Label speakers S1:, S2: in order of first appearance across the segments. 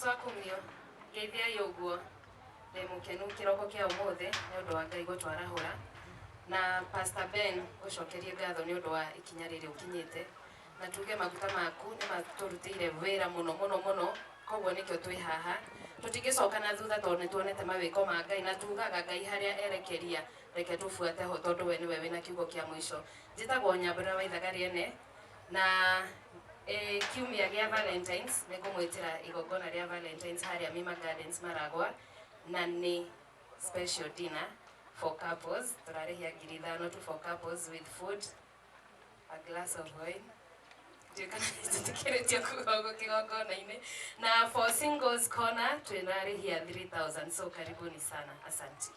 S1: Jesu akumio. Ngeithiai ũguo. Ndĩ mũkenu kĩroko kĩa ũmũthĩ nĩ ũndũ wa Ngai gũtwarahũra. Na Pastor Ben ngũcokerie ngatho nĩ ũndũ wa ikinya rĩrĩ ũkinyĩte. Na tuge maguta maku nĩ matũrutĩire wĩra mũno mũno mũno, koguo nĩkĩo twĩ haha. Tũtingĩcoka na thutha tondũ nĩ tuonete mawĩko ma Ngai na tugaga Ngai harĩa erekeria reke tũbuate ho tondũ we nĩwe wĩna kiugo kĩa mũico. Njĩtagwo Nyambura wa Ithaga Rĩene na kiumia gĩa Valentines nĩ ngũmwĩtĩra igongona rĩa Valentines harĩa Mima Gardens Maragwa, na nĩ special dinner for couples. Tũrarĩhia 5,000 tu for couples with food, a glass of wine. Ndiũĩ kana nĩtũtĩkĩrĩtio kuga ũguo kĩgongona-inĩ. Na for singles corner twĩnarĩhia 3000, so karibuni sana, asante.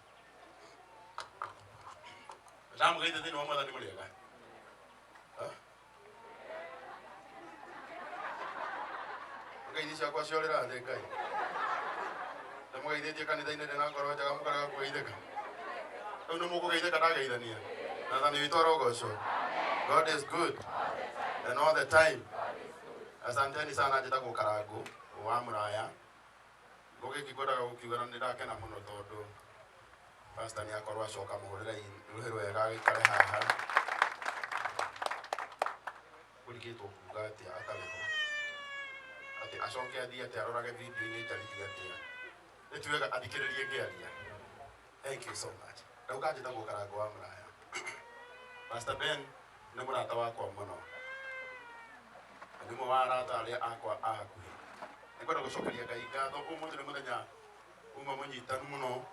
S2: Ndamũgeithia thĩinĩ wa Mwathani. Mũrĩega? Ngeithi ciakwa ciorĩra thĩ. Ngai ndĩmũgeithĩtie kanitha-inĩ ndĩ na ngoro njega, mũkarega kũgeithĩka. Rĩu nĩ mũkũgeithĩka ndageithania. Mwathani witũ arogocwo. God is good and all the time. Asanteni sana. Njĩtagwo Karangũ wa Mũraya. Ngũgĩki ngwendaga gũkiuga na nĩ ndakena mũno tondũ pastor nĩ akorwo acoka. Mũhũrĩre rũhĩ rwega agĩikare haha. Kũrigĩtwo kuga atĩa atarĩ ho, atĩ acoke athiĩ atĩ arorage video-inĩ njarithia atĩa? Nĩ tuwega athikĩrĩrie ngĩaria. Thank you so much. Ndauga njĩtagwo Karangũ wa Mũraya. Pastor Ben nĩ mũrata wakwa mũno na nĩ ũmwe wa arata arĩa akwa a hakuhĩ. Nĩngwenda gũcokeria Ngai ngatho. Ũmũthĩ nĩ mũthenya uma mũnyitanu mũno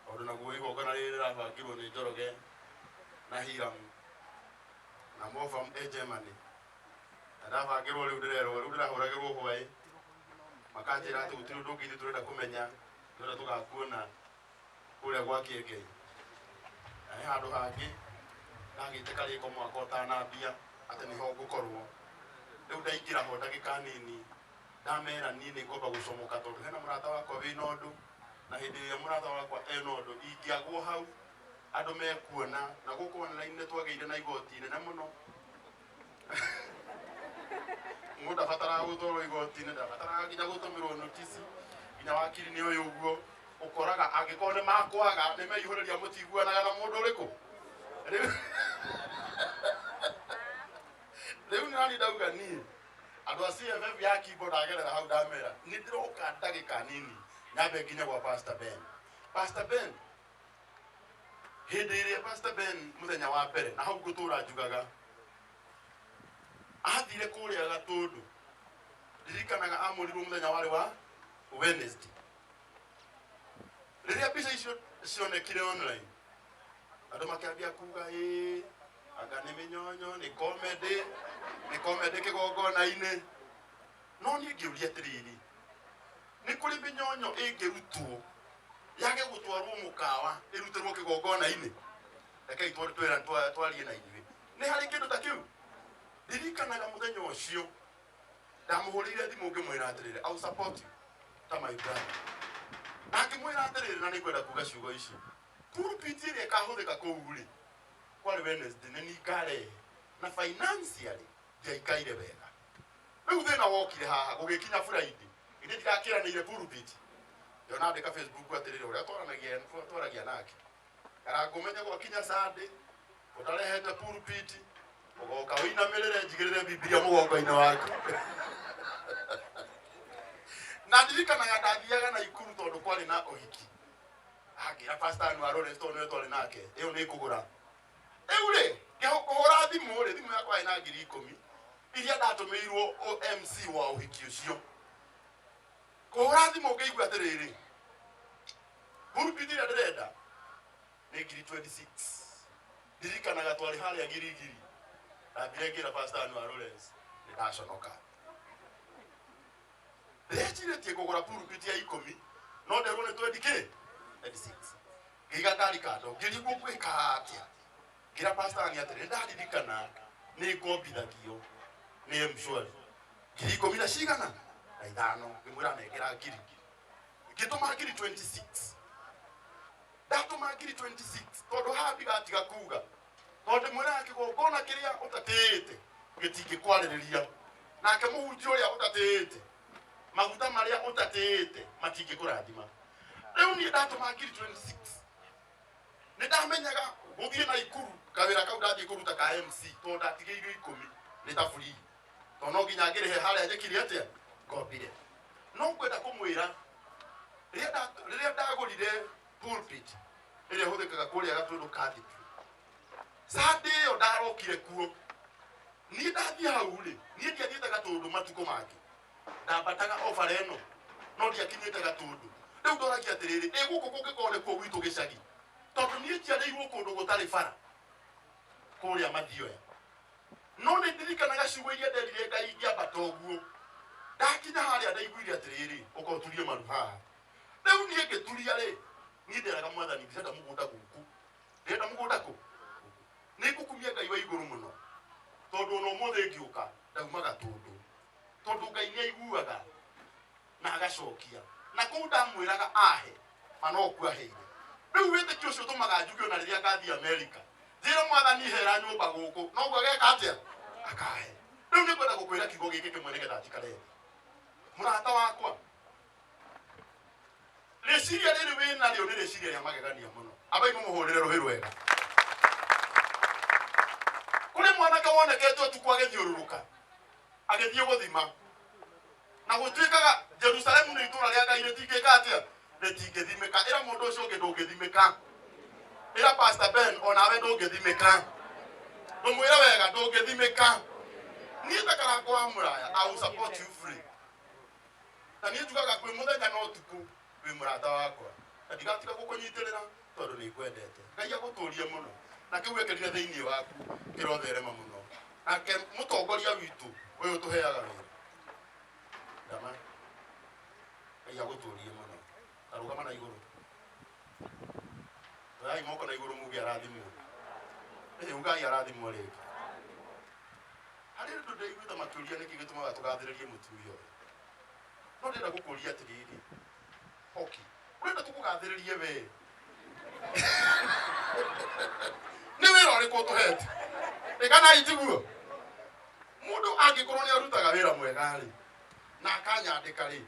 S2: tondũ naguo igongona rĩrĩ rĩrabangirwo nĩ Njoroge na Hiram na Mofam e Germany, na ndabangĩrwo rĩu ndĩrerwo rĩu ndĩrahũragĩrwo hwaĩ makanjĩra atĩ gũtirĩ ũndũ ũngĩ ithuĩ tũrenda kũmenya, tũrenda tũgakuona kũrĩa gwa Kĩengei. Na he handũ hangĩ ndagĩte karĩko mwaka ũtanambia atĩ nĩho ngũkorwo. Rĩu ndaingĩra ho ndagĩka nini, ndamera niĩ nĩ ngwamba gũcomoka tondũ hena mũrata wakwa wĩna ũndũ, na hĩndĩ ĩrĩa mũrata wakwa ena ũndũ ingĩagwo hau andũ mekuona. Na gũkũ online nĩ twagĩire na igoti inene mũno. Mũndũ ndabataraga gũtwarwo igoti-inĩ, ndabataraga nginya gũtũmĩrwo notice, nginya wakiri nĩ ũyũ ũguo ũkoraga angĩkorwo nĩ makwaga nĩ meihũrĩria mũtiguanaga na mũndũ ũrĩkũ. Rĩu nĩ nani ndauga niĩ andũ a CFF ya Kimbo ndagerera hau, ndamera nĩ ndĩroka ndagĩka nini nyambe nginye gwa Pastor Ben. Pastor Ben, hĩndĩ ĩrĩa Pastor Ben mũthenya wa mbere na hau ngũtũra njugaga athire kũrĩa Gatũndũ, ndirikanaga amũrirwo mũthenya warĩ wa Wednesday. Rĩrĩa mbica icio cionekire online, andũ makĩambia kuga ĩ anga nĩ mĩnyonyo, nĩ comedy, nĩ comedy kĩgongona-inĩ. No niĩ ngĩũria atĩrĩrĩ, nĩ kũrĩ mĩnyonyo ĩngĩrutwo yage gũtwarwo mũkawa ĩrutĩrwo kĩgongona-inĩ? Rekei twarie na inyuĩ, nĩ harĩ kĩndũ ta kĩu? Ndirikanaga mũthenya ũcio ndamũhũrĩire thimũ ngĩmwĩra atĩrĩrĩ, "I will support you ta my brother." Na ngĩmwĩra atĩrĩrĩ, na nĩngwenda kuga ciugo ici, pulpit ĩrĩa ĩkahũthĩka kũu rĩ, kwarĩ Wednesday, nĩ ningarehe na financially ndiaikaire wega. Rĩu thĩna wokire haha gũgĩkinya Friday, ithe ndirakĩranĩire pulpit. Ndĩona andĩka Facebook atĩrĩrĩ, ũrĩa twaranagia twaragia nake Karangũ, menye gwakinya Sunday ũtarehete pulpit ũgoka ũinamĩrĩre njigĩrĩre Bibilia mũgongo-inĩ waku. Na ndirikanaga ndathiaga na Ikuru tondũ kwarĩ na ũhiki, angĩra Pastor Anwar Lawrence tondũ nĩwe twarĩ nake, ĩyo nĩ ngũgũra. Rĩu rĩ kũhũra thimũ rĩ, thimũ yakwa ĩna 10,000 iria ndatũmĩirwo MC wa ũhiki ũcio. Kũhũra thimũ ngĩigua atĩrĩrĩ, pulpit ĩrĩa ndĩrenda nĩ 26,000. Ndirikanaga twarĩ harĩa Girigiri, ndambire ngĩra Pastor Anwar Lawrence nĩ ndaconoka, ndĩrecirĩtie kũgũra pulpit ya 10 no nderwo nĩ 20 kĩ 26. Ngĩiga ngari kando, ngĩrigwo ngwĩka atĩa. Ngĩra Pastor Ann atĩrĩ, nĩ ndaririkana nĩ ngombithagio nĩ M-Shwari 15,000 na cigana na ithano. Ngĩmwĩra nengera ngiri, ngĩtũma 26,000. Ndatũma 26,000 tondũ haha ndigatiga kuga, tondũ ndĩmwĩraga kĩgongona kĩrĩa ũtatĩĩte gĩtingĩkwarĩrĩria, nake mũhunjia ũrĩa ũtatĩĩte. Maguta marĩa ũtatĩĩte matingĩkũrathima. Rĩu niĩ ndatũma ngiri 26 nĩ ndamenyaga gũthiĩ Naikuru kawĩra kau ndathiĩ kũruta ka MC tondũ ndatigĩirwo ikũmi nĩ ta free, tondũ no nginya ngĩrĩhe harĩa njĩkire atĩa ngombire. No ngwenda kũmwĩra rĩrĩa ndagũrire pulpit ĩrĩa ĩhũthĩkaga kũrĩa Gatũndũ Cathedral, Sunday ĩyo ndarokire kuo, niĩ ndathiĩ hau rĩ, niĩ ndiathiĩte Gatũndũ matukũ mangĩ, ndambataga o bara ĩno no ndiakinyĩte Gatũndũ. Rĩu ndoragia atĩrĩrĩ, ĩ gũkũ kũngĩkorwo nĩkuo gwitũ gĩcagi, tondũ niĩ njiarĩirwo kũndũ gũtarĩ bara kũrĩa Mathioya. No nĩ ndirikanaga ciugo iria nderire Ngai ngĩambata ũguo. Ndakinya harĩa ndaiguire atĩrĩrĩ, ũka ũturie maru haha. Rĩu niĩ ngĩturia rĩ, niĩ nderaga Mwathani ndĩrenda mũgũnda gũkũ, ndĩrenda mũgũnda kũ, nĩ ngũkumia Ngai wa igũrũ mũno, tondũ ona ũmũthĩ ngĩũka ndauma Gatũndũ, tondũ Ngai nĩ aiguaga na agacokia, na kũu ndamwĩraga ahe ma no kuo aheire. Rĩu wĩtĩkio ũcio ũtũmaga njuge ona rĩrĩa ngathiĩ Amerika njĩre Mwathani hera nyũmba gũkũ, noguo ageka atĩa, akahe. Rĩu nĩ ngwenda gũkwĩra kiugo gĩkĩ kĩmwe nĩgetha njikare thĩ. Mũrata wakwa, rĩciria rĩrĩ wĩ narĩo nĩ rĩciria rĩa magegania mũno. Ambai mũmũhũrĩre rũhĩ rwega. Kũrĩ mwanake wonekete ũtukũ agĩthiũrũrũka agĩthiĩ gũthima, na gũtuĩkaga Jerusalemu nĩ itũũra rĩa Ngai rĩtingĩka atĩa, rĩtingĩthimĩka. Ĩra mũndũ ũcio ũngĩ ndũngĩthimĩka. Ĩra Pastor Ben onawe ndũngĩthimĩka. Ndũmwĩre wega ndũngĩthimĩka. Niĩ ta Karango wa Mũraya, I will support you free. Na niĩ njugaga kwĩ mũthenya na ũtukũ wĩ mũrata wakwa, na ndigatiga gũkũnyitĩrĩra tondũ nĩ ngwendete. Ngai agũtũrie mũno, na kĩu wekĩrire thĩinĩ waku kĩrotherema mũno. Nake mũtongoria witũ ũyũ ũtũheaga wĩra, Ndama, Ngai agũtũrie mũno. Tarũgama na igũrũ, oyai moko na igũrũ muge arathimwo. Ĩ ugai arathimwo rĩngĩ. Harĩ ũndũ ndĩraiguĩte makĩũria nĩkĩ gĩtũmaga tũgathĩrĩrie mũtumia ũyũ, no ndĩrenda gũkũria atĩrĩrĩ, hoki ũrenda tũkũgathĩrĩrie we nĩ wĩra ũrĩkũ ũtũhete? Ĩ kana itiguo mũndũ angĩkorwo nĩ arutaga wĩra mwega rĩ, na akanyandĩka rĩ,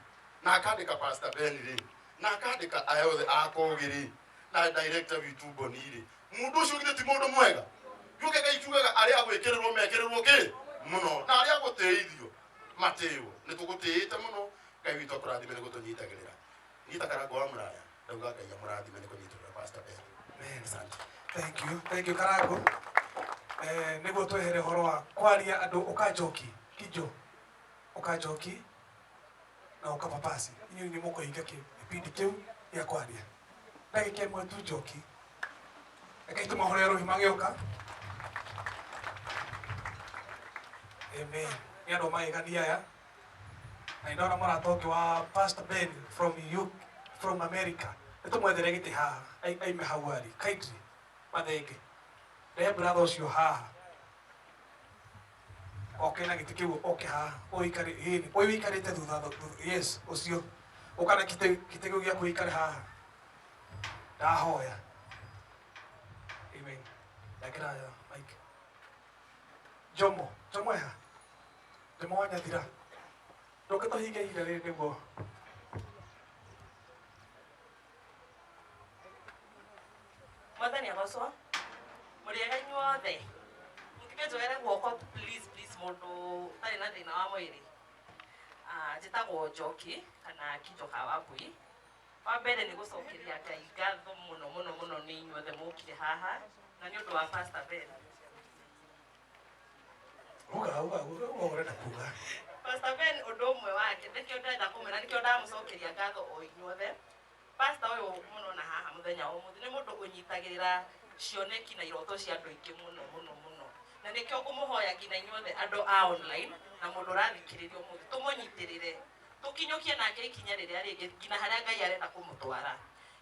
S2: na akandĩka Pastor Ben rĩ, na akandĩka aya othe akũgĩ rĩ, na director witũ Mboni rĩ, mũndũ ũcio githĩ ti mũndũ mwega? Kiugo Ngai kiugaga arĩa agwĩkĩrĩrwo mekĩrĩrwo kĩ mũno, na arĩa agũtĩithio matĩĩo. Nĩ tũgũtĩĩte mũno. Ngai witũ akũrathime nĩ gũtũnyitagĩrĩra. Niĩ ta Karango wa Mũraya ndauga Ngai amũrathime nĩ kũnyitĩrĩra Pastor Ben.
S3: Amen.
S2: Asante.
S3: Thank you. Thank you Karango. Nĩguo twehere ũhoro wa kwaria andũ ũkanjoki kijo ũkanjoki na ũkapapasi, inyuĩ nĩ mũkũhinga kĩbindi kĩu gĩa kwaria ndagĩka ĩmwe tu. Njoki, reke tũmahũrĩre rũhĩ magĩũka. Amen. Nĩ andũ magegania aya, na nĩndona mũrata ũngĩ wa Pastor Ben from UK, from America. Nĩ tũmwethere gĩtĩ haha aime hau arĩ kindly. Mathenge, rehe brother ũcio haha oke na gĩtĩ kĩu, oke haha ũikare. Ĩni ũyũ ũikarĩte thutha, yes, ũcio ũka na gĩtĩ kĩu gĩaku ũikare haha, ndahoya. Amen. Ndakĩra Mike Jomo. Jomo eha? Jomo wa Nyathira, ndũke tũhinge ihinda rĩrĩ nĩguo.
S4: Mwathani agocwo. Mũrĩega inyuothe. Mũtikanjoere guoko, please, please, mũndũ ũtarĩ na thĩna wa mwĩrĩ. Njĩtagwo Njoki kana Kinjoka wa Mbui. Wa mbere nĩ gũcokeria Ngai ngatho mũno mũno mũno nĩ inyuothe mũkire haha na nĩ ũndũ wa Pastor Ben.
S3: Uga, uga, uga, uga ũrenda kuga.
S4: Pastor Ben, ũndũ ũmwe wake nĩkĩo ndĩrenda kũmwĩra, nĩkĩo ndamũcokeria ngatho o inyuothe. Pastor ũyũ mũnona haha mũthenya wa ũmũthĩ nĩ mũndũ ũnyitagĩrĩra cioneki na iroto cia andũ aingĩ mũno mũno mũno, na nĩkĩo ngũmũhoya nginya inyuothe andũ a online na mũndũ ũrathikĩrĩria ũmũthĩ tũmũnyitĩrĩre, tũkinyũkie nake ikinya rĩrĩa rĩngĩ nginya harĩa Ngai arenda kũmũtwara.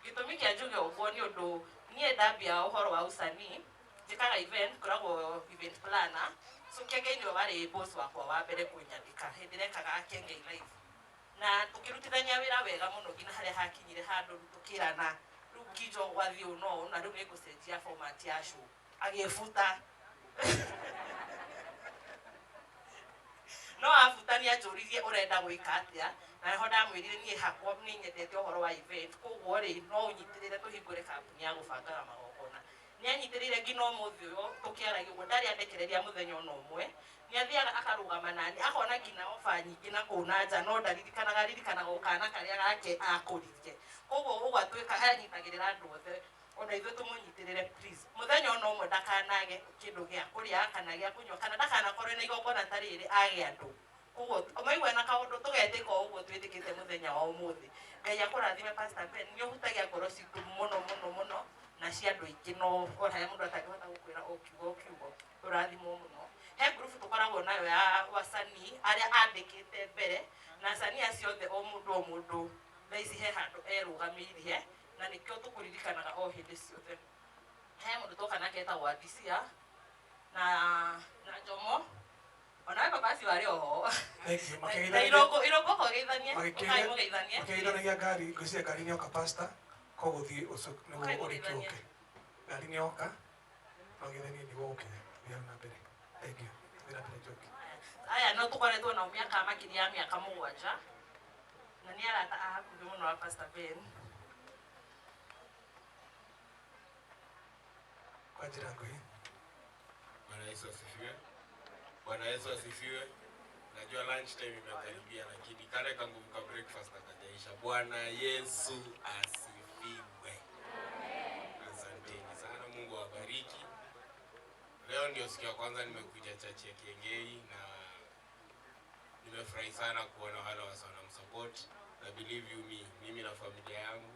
S4: Gĩtũmi kĩa njuge ũguo nĩ ũndũ niĩ ndambia ũhoro wa usanii, njĩkaga event, ngoragwo event planner, so Kĩengei nĩwe warĩ boss wakwa wa mbere kũnyandĩka hĩndĩ ĩrĩa ekaga Kĩengei Live, na tũkĩrutithania wĩra wega mũno nginya harĩa hakinyire handũ rĩu tũkĩrana rĩu Kijo gwathiĩ ũũ no ũũ, na rĩu nĩngũcenjia format ya show, agĩbuta. No No abuta nĩ anjũririe ũrenda gwĩka atĩa, na nĩho ndamwĩrire niĩ hakwa nĩ nyendete ũhoro wa event, koguo rĩ no ũnyitĩrĩre tũhingũre kambuni ya gũbangaga magongona. Nĩ anyitĩrĩire nginya ũmũthĩ ũyũ tũkĩaragia ũguo, ndarĩ andekereria mũthenya ona ũmwe. Nĩ athiaga akarũgama nani, akona nginya oba nyingĩ na kũu na nja, no ndaririkanaga, aririkanaga o kana karĩa gake akũririe. Koguo ũguo atuĩka anyitagĩrĩra andũ othe, ona ithuĩ tũmũnyitĩrĩre please. Mũthenya ona ũmwe ndakanage kĩndũ gĩa kũrĩa kana gĩa kũnyua, kana ndakanakorwo na igongona ta rĩrĩ age andũ. Koguo maigua na kaũndũ tũgetĩka o ũguo twĩtĩkĩte mũthenya wa ũmũthĩ. Ngai akũrathime Pastor Ben, nĩ ũhutagia ngoro citũ mũno mũno mũno na cia andũ aingĩ, no ona harĩa mũndũ atangĩhota gũkwĩra o kiugo o kiugo, ũrathimwo mũno. He group tũkoragwo nayo ya wasanii arĩa andĩkĩte mbere, na wasanii acio othe o mũndũ o mũndũ thaa ici he handũ erũgamĩirie, na nĩkĩo tũkũririkanaga o hĩndĩ ciothe. He mũndũ twoka nake etagwo Adisia na Njomo, onawe baba acio arĩ oho.
S3: Thank you.
S4: Na
S3: Makĩgeithanagia
S4: Irũngũ, Irũngũ ũgeithanie, ũkai mũgeithanie.
S3: Makĩgeithanagia ngari, ngwĩciria ngari nĩ yoka pastor, koguo thiĩ nĩguo
S4: Ũkai
S3: ũrĩkie
S4: mũgeithanie.
S3: ũke. Ngari nĩ yoka, no ũgeithanie nĩguo ũke. Thiĩ hau na mbere. Thank you. Thiĩ na mbere Njoki.
S4: Aya no tũkoretwo nao mĩaka makĩria ya mĩaka 7, na nĩ arata a hakuhĩ mũno a Pastor Ben.
S3: Kwa njĩra nguhĩ.
S5: Bwana Yesu asifiwe. Bwana Yesu asifiwe. Najua lunch time imekaribia, lakini kale kanguvu ka breakfast akajaisha. Bwana Yesu asifiwe. Asanteni sana, Mungu awabariki. Leo ndio siku ya kwanza nimekuja church ya Kiengei na nimefurahi sana kuona wale wasio wanamsupport. Na believe you me, mimi na familia yangu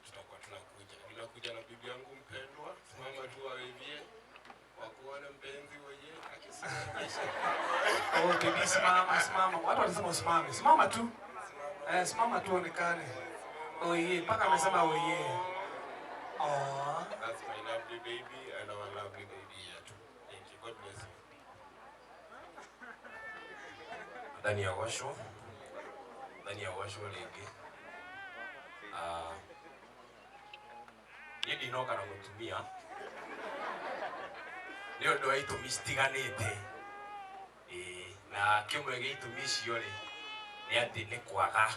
S5: tutakuwa tunakuja. Nimekuja na bibi yangu mpendwa, simama tu wawevie wakuone mpenzi wenye akisimamisha.
S3: Oh, bibi simama, simama. Watu walisema usimame. Simama tu. Simama tu onekane. Oye, mpaka amesema oye. Oh.
S5: That's my lovely baby and our lovely baby here too. Thank you. God bless you.
S6: Ndani ya washo. Ndani ya washo rĩngĩ. Niĩ ndinoka na mũtumia nĩ ũndũ wa itũmi citiganĩte. Na kĩmwe gĩa itũmi icio rĩ nĩ atĩ nĩ kwaga.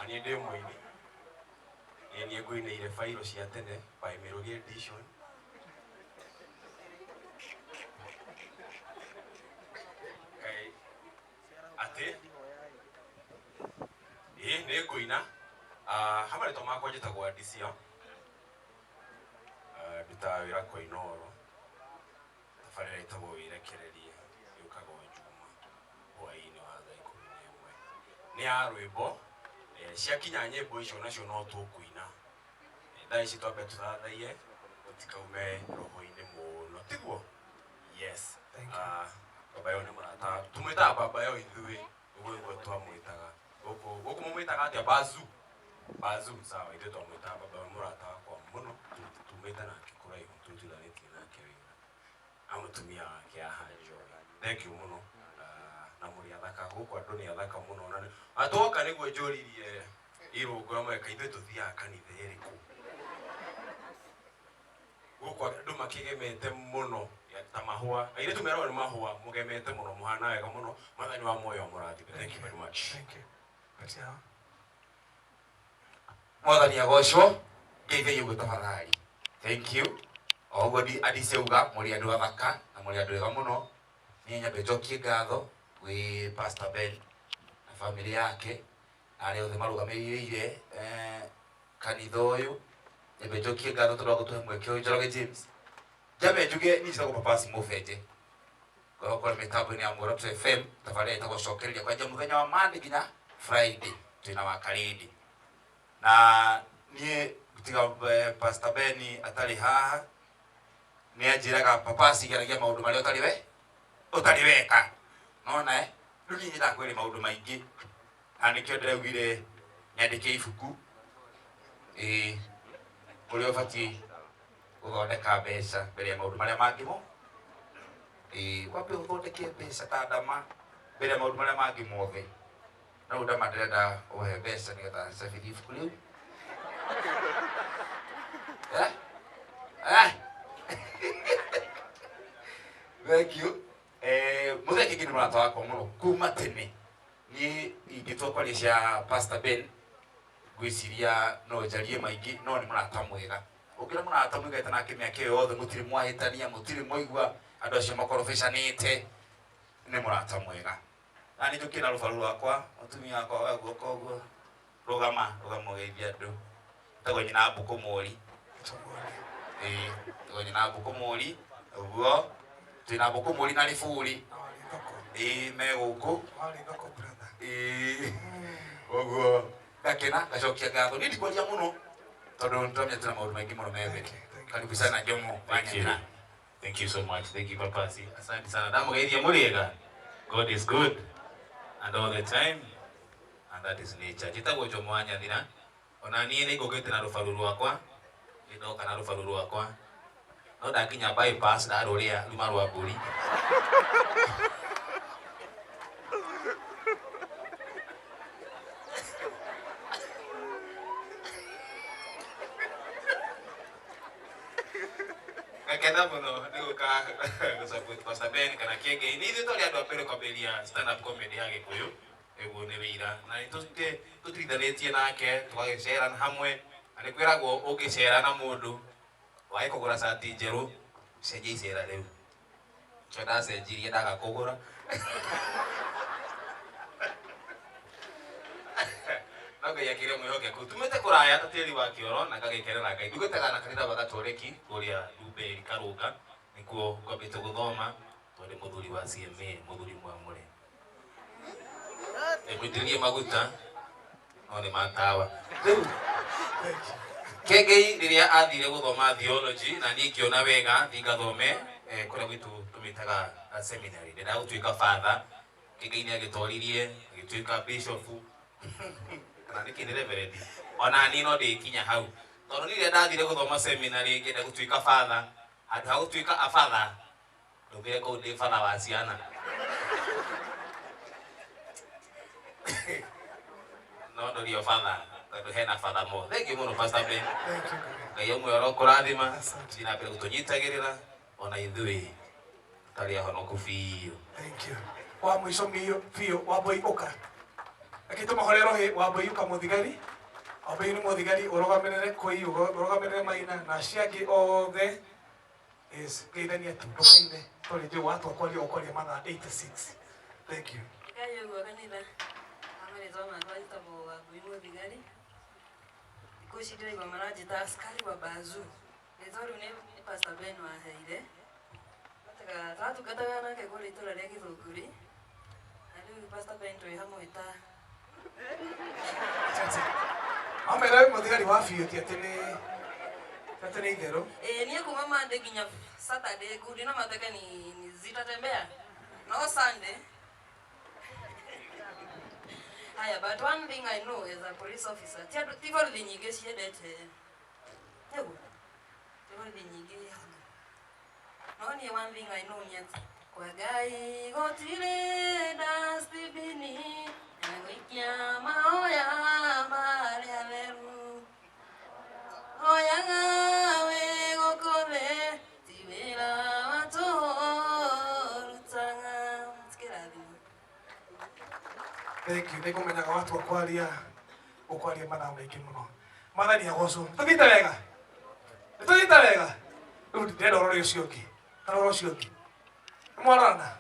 S6: Niĩ ndĩ mũini. Niĩ niĩ ngũinĩire bairo cia tene by Mĩrũgĩ Edition. Kaĩ atĩ ĩĩ nĩ ngũina. Ha marĩtwa makwa njĩtagwo Adisia. Ndutaga wĩra kwa Inooro. Tabarĩra ĩtagwo Wĩrekererie, yũkaga o Juma hwaĩ-inĩ wa thaa 11. Nĩ ya rwĩmbo. Ciakinya nyĩmbo icio nacio no tũkũina. Thaa ici twambe tũthathaiye, tũtikaume roho-inĩ mũno, tiguo? Yes.
S3: Thank you.
S6: Baba yao nĩ mũrata, tũmwĩtaga baba yao ithuĩ, ũguo nĩguo twamwĩtaga. Gũkũ mũmwĩtaga atĩa? Bazu. Bazu, sawa, ithuĩ twamwĩtaga baba yao, nĩ mũrata wakwa mũno, tumĩte nake kũraihu, tũrutithanĩtie nake wĩra. Na mũtumia wake haha Joy. Thank you mũno. Na mũrĩ athaka, gũkũ andũ nĩ athaka mũno. Na twoka nĩguo njũririe Irũngũ na mweka, ithuĩ tũthiaga kanitha ĩrĩkũ? Gũkũ andũ makĩgemete mũno ta mahũa. Airĩtu meragwo nĩ mahũa, mũgemete mũno, mũhana wega mũno. Mwathani wa muoyo amũrathime. Thank you very much.
S3: Thank you. Patia hao.
S7: Mwathani agocwo, ngeithie ũguo tafadhali. Thank you. O ũguo Adisia auga, mũrĩ andũ athaka na mũrĩ andũ ega mũno. Niĩ nyambe njokie ngatho gwĩ Pastor Ben na family yake na arĩa othe marũgamĩrĩire kanitha ũyũ. Nyambe njokie ngatho tondũ wa gũtũhe mweke ũyũ. Njoroge James. Njambe njuge niĩ njĩtagwo Papasi Mũbenje. Ngoragwo mĩtambo-inĩ ya Muoroto FM, tabarĩra ĩtagwo Cokereria kwanja mũthenya wa Monday nginya Friday twĩna wa Karĩndĩ. Na niĩ tiga Pastor Ben atarĩ haha nĩ anjĩraga Papasi geragia maũndũ marĩa ũtarĩ weka. Nona rĩu niĩ nyendaga kwĩra maũndũ maingĩ na nĩkĩo ndĩraugire nyandĩke ibuku ũrĩa ũbatiĩ gũthondeka mbeca mbere ya maũndũ marĩa mangĩ mo. Wambe ũthondeke mbeca ta ndama mbere ya maũndũ marĩa mangĩ mothe. Na rĩu ndama ndĩrenda ũhe mbeca nĩgetha cabithie ibuku rĩu. Thank you. Muthee Kĩngĩ nĩ mũrata wakwa mũno kuma tene. Niĩ ingĩtua kwaria cia Pastor Ben ngwĩciria no njarie maingĩ, no nĩ mũrata mwega. Ũngĩra mũrata mũikarĩte nake mĩaka ĩyo yothe, mũtirĩ mwahĩtania, mũtirĩ mwaigua andũ acio makorobĩcanĩte, nĩ mũrata mwega. Na nĩ njũkĩte na rũbaru rwakwa, mũtumia wakwa wa guoko ũguo, rũgama, rũgama ũgeithie andũ. Etagwo nyina Mbũkũ Mũri. Ĩĩ, etagwo nyina Mbũkũ Mũri, ũguo twĩna Mbũkũ Mũri na Rĩbũri. Ĩĩ, me gũkũ. Ĩĩ, ũguo ngakena, ngacokia ngatho. Niĩ ndikwaria mũno tondũ nĩtũramenya twĩna maũndũ maingĩ mũno me mbere. Karibu sana Jomo.
S8: Thank you. Thank you so much. Thank you, Papasi. Asante sana. Ndamugeithia mũrĩega. God is good and all the time, and that is nature. Njĩtagwo Jomo wa Nyathira. Ona niĩ nĩ ngũkĩte na rũbaru rwakwa. Nĩ ndoka na rũbaru rwakwa. No ndakinya bypass ndarũrĩa ruma rwa mbũri. Ngakena mũno nĩ gũka gũ-support Pastor Ben kana Kĩengei. Nĩ ithuĩ twarĩ andũ a mbere kwambĩrĩria stand up comedy ya Gĩkũyũ. Ũguo nĩ wĩira. Na nĩ tũtirithanĩtie nake, tũgagĩcera hamwe. Na nĩ kwĩragwo ũngĩcera na mũndũ, wage kũgũra cati njerũ, cenjia icera rĩu. Nĩkĩo ndacenjirie ndaga kũgũra. No Ngai akĩrĩ mwĩhokeku. Tumĩte kũraya ta tĩri wa kĩoro na ngagĩkenera Ngai. Ndungataga na kanitha wa Gatoreki kũrĩa Ndumberi Karũnga, nĩkuo ngwambĩte gũthoma, tondũ ndĩ mũthuri wa CMA, mũthuri mwamũre. Ndĩmũitĩrĩrie maguta, no nĩ matawa. Rĩu Kĩengei rĩrĩa athire gũthoma theology, na niĩ ngĩona wega thiĩ ngathome kũrĩa gwitũ tũmĩtaga seminary. Ndendaga gũtuĩka father. Kĩengei nĩ agĩtoririe, agĩtuĩka bishop. Kana nĩkĩ nĩ reverend. Ona niĩ no ndĩkinya hau. Tondũ niĩ rĩrĩa ndathire gũthoma seminary ngĩenda gũtuĩka father, handũ ha gũtuĩka a father, ndaumire kũu ndĩ father wa ciana. No ndũrio father, tondũ hena father mo. Thank you mũno Pastor Ben. Ngai ũmwe orokũrathima, thiĩ na mbere gũtũnyitagĩrĩra ona ithuĩ tũtarĩ ahonoku biũ.
S3: Thank you. Wa mũico biũ, Wambui ũka. Reke tũmahore rohi, Wambui ũka mũthigari. Wambui nĩ mũthigari ũrũgamĩrĩre kũi, ũrũgamĩrĩre Maina na acio angĩ othe. Yes, ngeithania tu, ndũkaine. Tondũ njũĩ watua kwaria ũkwaria mathaa 86. Thank you.
S1: Ngai ũguo kanitha. Marĩtwa makwa njĩtagwo Wambui mũthigari. Thikũ ici ndĩraigua maranjĩta askari wa Bazu. Rĩtwa rĩu nĩ Pastor Ben waheire. Tũratungataga nake kũrĩa itũra rĩa Gĩthũngũri. Na rĩu Pastor Ben twĩ hamwe ta
S3: Amera wĩ mũthigari wa biũ, ti atĩ nĩ itherũ.
S1: Ĩĩ, niĩ kuma Monday nginya Saturday ngundi na mateke ni zitatembea. No Sunday. Haya, but one thing I know as a police officer, ti andũ, ti borithi nyingĩ ciendete. Nĩguo? Ti borithi nyingĩ. No niĩ one thing I know nĩ atĩ kwa Ngai gũtirĩ dustbin ya gũikia mahoya marĩa theru. Hoyaga wĩ gũkũ thĩ, ti wĩra wa tũhũ ũrutaga. Kĩrathimo.
S3: Thank you. Nĩngũmenyaga watua kwaria, ũkwaria mathaa maingĩ mũno. Mwathani agocwo. Tũthiĩte wega? Nĩtũthiĩte wega? Rĩu ndĩrenda ũrore ũcio ũngĩ. Ta rora ũcio ũngĩ. Nĩmwarorana?